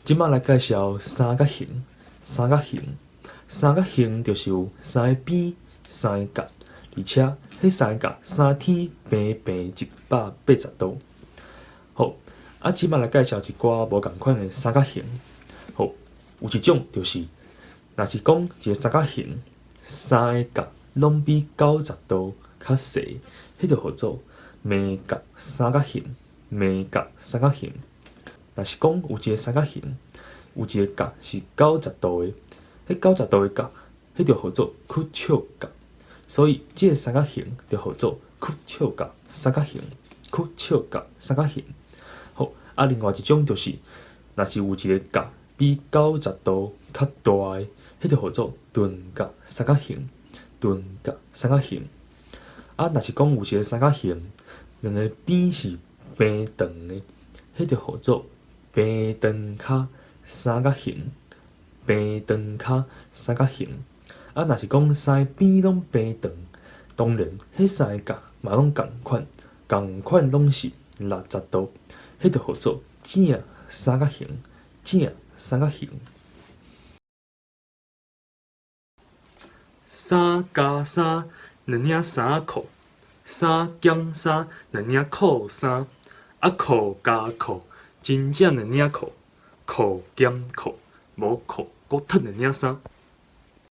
這擺來介紹三角形。三角形，三角形就是有三个邊、三个角，而且彼三个角三天平平180度。好，啊，這擺來介紹一寡無仝款的三角形。好，有一種就是，若是講一个三角形，三个角攏比90度較細，彼就號做暝角三角形。暝角三角形。若是講有一个三角形，有一个角是九十度的，彼九十度的角，彼就號做屈尺角。所以，這个三角形就號做屈尺角三角形。屈尺角三角形。好，啊，另外一種就是，若是有一个角比九十度較大的，彼就號做鈍角三角形。鈍角三角形。啊，若是講有一个三角形，兩个邊是平長的，彼就號做平長跤三角形。平長跤三角形。啊，若是講三个邊攏平長，當然，彼三个角嘛攏仝款，仝款攏是60度，彼就號做正三角形。正三角形。三加三，兩領衫褲；三減三，兩領褲衫。啊，褲加褲，真正兩領褲。褲減褲，無褲，閣脫兩領衫。